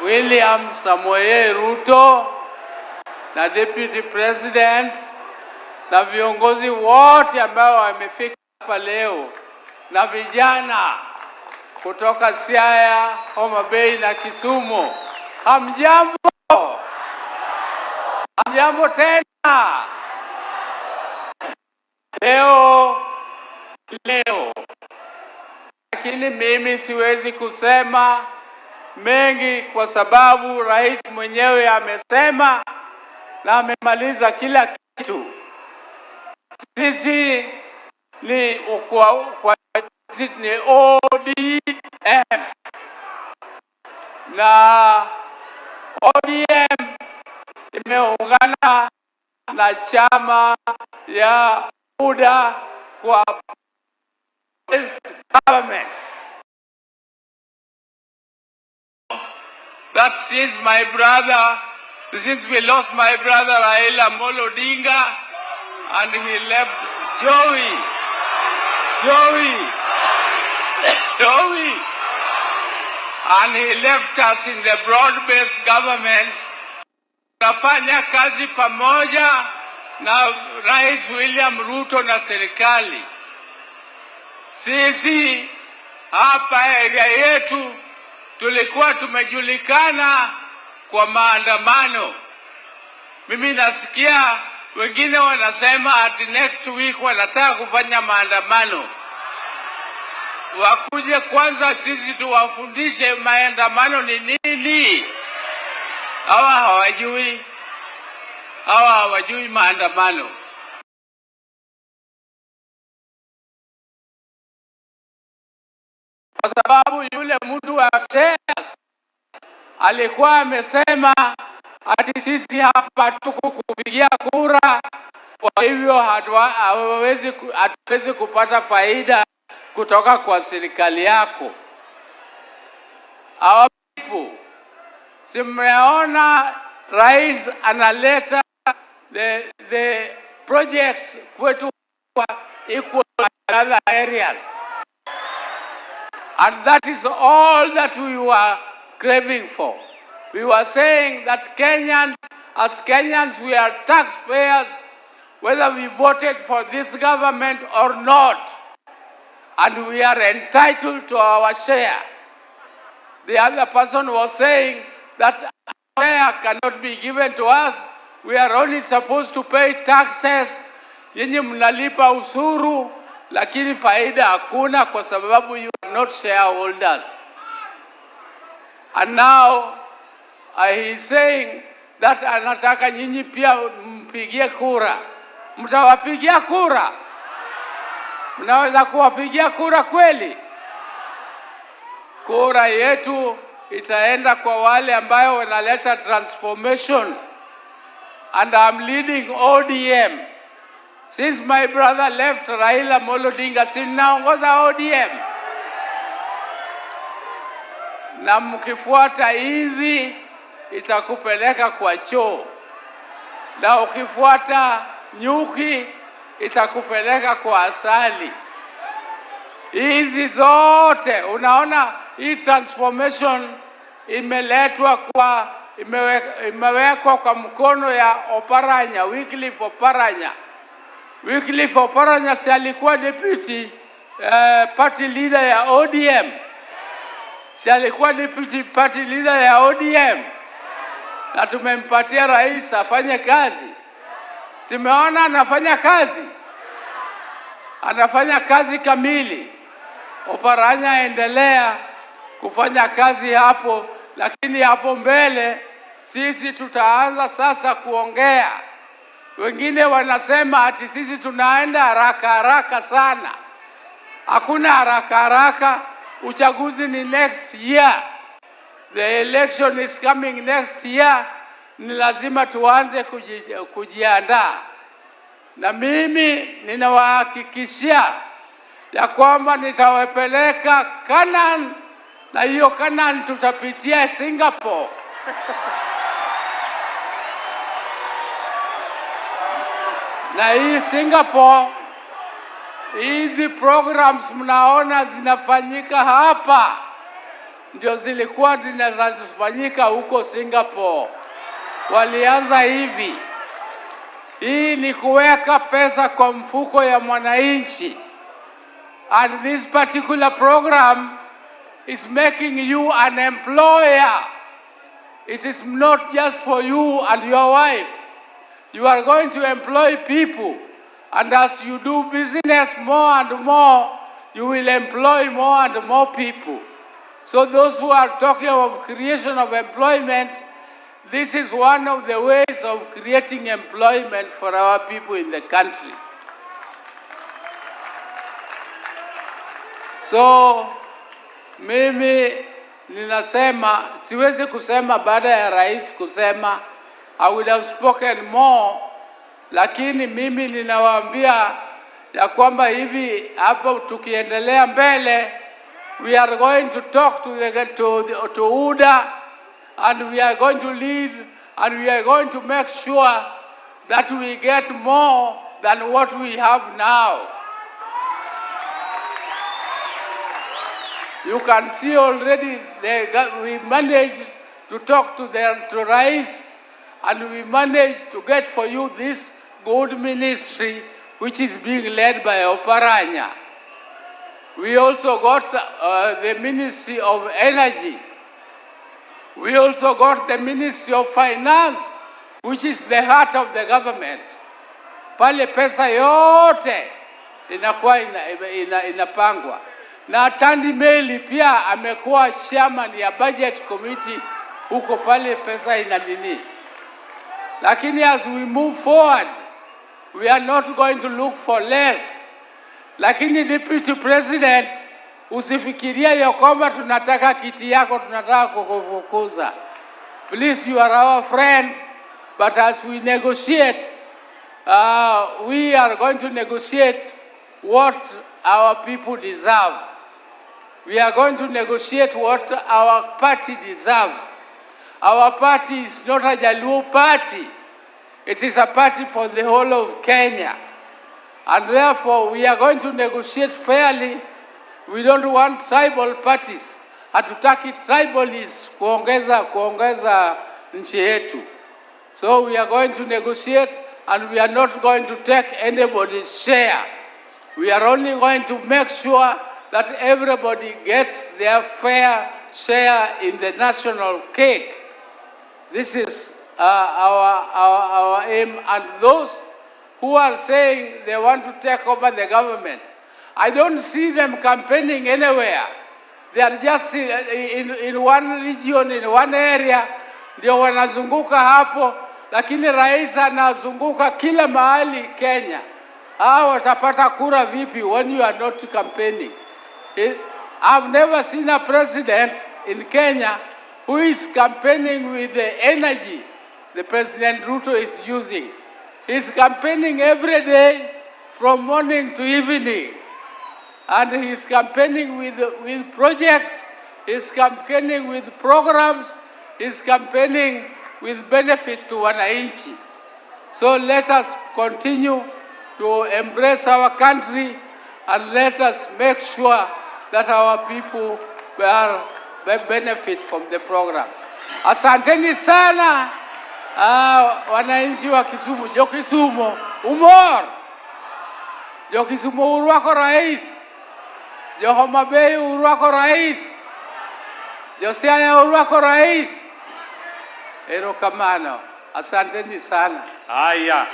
William Samoei Ruto na Deputy President na viongozi wote ambao wamefika hapa leo na vijana kutoka Siaya, Homa Bay na Kisumu. Hamjambo? Hamjambo tena. Leo leo, lakini mimi siwezi kusema mengi kwa sababu rais mwenyewe amesema na amemaliza kila kitu. Sisi ni kwa sisi ni ODM na ODM imeungana na chama ya UDA kwa government. That since my brother, since we lost my brother Raila Amolo Odinga and he left Joey, Joey, Joey, and he left us in the broad-based government. Tunafanya kazi pamoja na Rais William Ruto na serikali. Sisi hapa area yetu tulikuwa tumejulikana kwa maandamano. Mimi nasikia wengine wanasema ati next week wanataka kufanya maandamano. Wakuje kwanza, sisi tuwafundishe maandamano ni nini. Hawa hawajui, hawa hawajui maandamano. Kwa sababu yule mtu wa shares alikuwa amesema ati sisi hapa tukukupigia kura, kwa hivyo hatuwezi kupata faida kutoka kwa serikali yako. Our people, si mmeona rais analeta the projects kwetu equal other areas. And that is all that we were craving for. We were saying that Kenyans, as Kenyans, we are taxpayers, whether we voted for this government or not. And we are entitled to our share. The other person was saying that our share cannot be given to us. We are only supposed to pay taxes. Nyinyi mnalipa ushuru, lakini faida hakuna kwa sababu you are not shareholders. And now he is saying that anataka nyinyi pia mpigie kura. Mtawapigia kura? Mnaweza kuwapigia kura kweli? Kura yetu itaenda kwa wale ambayo wanaleta transformation. And I'm leading ODM. Since my brother left Raila Amolo Odinga, si naongoza ODM. Na mkifuata hizi itakupeleka kwa choo, na ukifuata nyuki itakupeleka kwa asali. Hizi zote unaona, hii transformation imeletwa kwa imewekwa kwa mkono ya Oparanya, Wycliffe Oparanya. Wycliffe Oparanya si alikuwa deputy party leader ya ODM? Si alikuwa deputy party leader ya ODM? Na tumempatia rais afanye kazi. Si mmeona anafanya kazi, anafanya kazi kamili. Oparanya endelea kufanya kazi hapo, lakini hapo mbele sisi tutaanza sasa kuongea. Wengine wanasema ati sisi tunaenda haraka haraka sana. Hakuna haraka haraka, uchaguzi ni next year. The election is coming next year. Ni lazima tuanze kujiandaa, na mimi ninawahakikishia ya kwamba nitawapeleka Canaan, na hiyo Canaan tutapitia Singapore. Na hii Singapore, hizi programs mnaona zinafanyika hapa ndio zilikuwa zinafanyika huko Singapore. Walianza hivi. Hii ni kuweka pesa kwa mfuko ya mwananchi. And this particular program is making you an employer. It is not just for you and your wife. You are going to employ people. And as you do business more and more, you will employ more and more people. So those who are talking of creation of employment, this is one of the ways of creating employment for our people in the country. So mimi ninasema, siwezi kusema baada ya rais kusema, I would have spoken more, lakini mimi ninawaambia ya kwamba hivi hapo tukiendelea mbele, we are going to talk to UDA and we are going to lead and we are going to make sure that we get more than what we have now. You can see already we managed to talk to Rais, and we managed to get for you this good ministry which is being led by Oparanya. We also got the Ministry of Energy. We also got the Ministry of Finance, which is the heart of the government. Pale pesa yote inakuwa inapangwa. Na Tandi Meli pia amekuwa chairman ya budget committee huko pale pesa ina nini. Lakini as we move forward, we are not going to look for less. Lakini Deputy President, usifikirie ya kwamba tunataka kiti yako, tunataka kukufukuza. Please, you are our friend, but as we negotiate, we are going to negotiate what our people deserve. We are going to negotiate what our party deserves. Our party is not a Jaluo party. It is a party for the whole of Kenya. And therefore, we are going to negotiate fairly. We don't want tribal parties. Hatutaki tribalists kuongeza nchi yetu. So we are going to negotiate, and we are not going to take anybody's share. We are only going to make sure that everybody gets their fair share in the national cake. This is our aim. And those who are saying they want to take over the government, I don't see them campaigning anywhere. They are just in one region, in one area, ndio wanazunguka hapo, lakini rais anazunguka kila mahali Kenya. Hao watapata kura vipi when you are not campaigning? I've never seen a president in Kenya who is campaigning with the energy the President Ruto is using. He's campaigning every day from morning to evening. And he's campaigning with projects, he's campaigning with programs, he's campaigning with benefit to wananchi. So let us continue to embrace our country and let us make sure that our people will benefit from the program. Asanteni sana wananchi wa Kisumu. Jo Kisumu umor, Jo Kisumu urwako rais, Jo Homa Bay urwako rais, Jo Siaya urwako rais. Erokamano, asanteni sana. Haya,